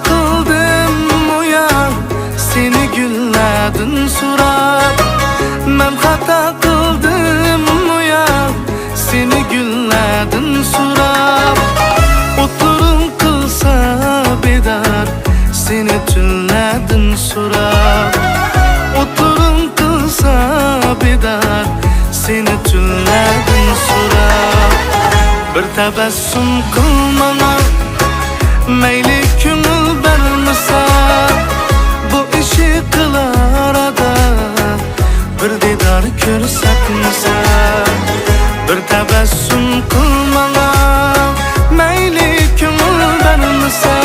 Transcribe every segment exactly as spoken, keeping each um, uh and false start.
قىلدىم ئۇيان سېنى گۈللەردىن سوراپ، مەن خاتا قىلدىم ئۇيان سېنى گۈللەردىن سوراپ. ئوتلىرىڭ قىلسا بىدار سېنى تۈنلەردىن سوراپ، ئوتلىرىڭ قىلسا بىدار سېنى تۈنلەردىن سوراپ. بىر تەبەسسۇم قىل ماڭا، مەيلى كۆڭۈل بەرمىسە، بۇ ئىشىق ئارادا بىر دىدار كۆرسەتمىسە. بىر تەبەسسۇم قىل ماڭا، مەيلى كۆڭۈل بەرمىسە،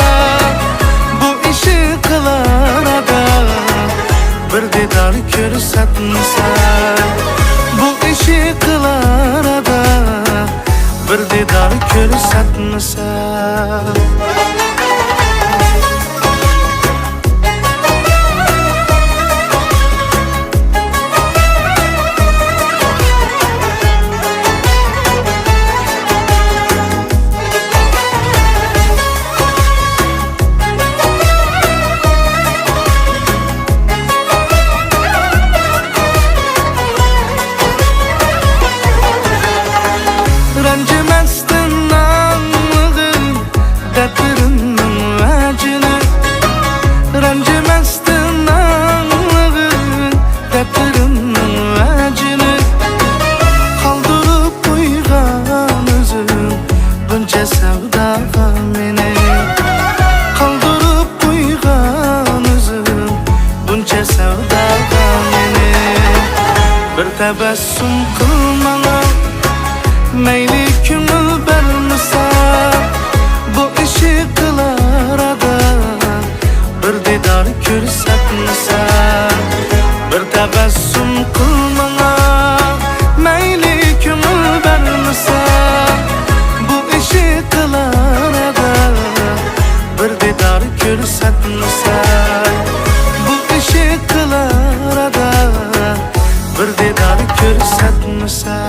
بۇ ئىشىق ئارادا بىر دىدار كۆرسەتمىسە، بۇ ئىشىق ئارادا بىر دىدار كۆرسەتمىسە. رەنجىمەستىن ئاڭلىغىن دەردلىرىمنىڭ ۋەجىنى، رەنجىمەستىن ئاڭلىغىن دەردلىرىمنىڭ ۋەجىنى. قالدۇرۇپ قويغان ئۆزۈڭ بۇنچە سەۋداغا مېنى، قالدۇرۇپ قويغان ئۆزۈڭ بۇنچە سەۋداغا مېنى. بىر تەبەسسۇم قىل ماڭا، مەيلى كۆڭۈل بەرمىسە، بۇ ئىشىق ئارادا بىر دىدار كۆرسەتمىسە. بىر تەبەسسۇم قىل ماڭا، مەيلى كۆڭۈل بەرمىسە، بۇ ئىشىق ئارادا بىر دىدار كۆرسەتمىسە، بۇ ئىشىق ئارادا بىر دىدار كۆرسەتمىسە.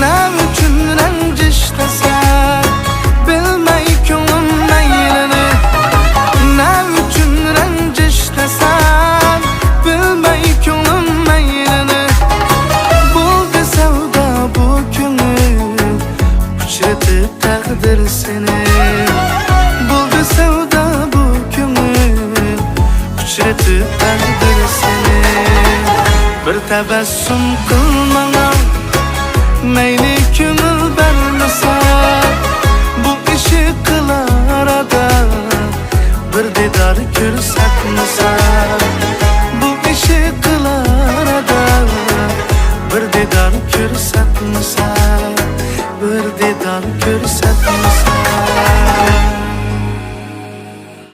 نەۋە ئۈچۈن رەنجىش دېسەم، بىلمەي كۆڭلۈم مەيلىنى. نەۋە ئۈچۈن رەنجىش دېسەم، بىلمەي كۆڭلۈم مەيلىنى. بولدى سەۋدا بۇ كۆڭۈل ئۇچرىتىپ تەقدىر سېنى. بولدى سەۋدا بۇ كۆڭۈل ئۇچرىتىپ تەقدىر سېنى. بىر تەبەسسۇم قىل ماڭا، مەيلى كۆڭۈل بەرمىسە، بۇ ئىشىق ئارادا بىر دىدار كۆرسەتمىسە، بۇ ئىشىق ئارادا بىر دىدار كۆرسەتمىسە، بىر دىدار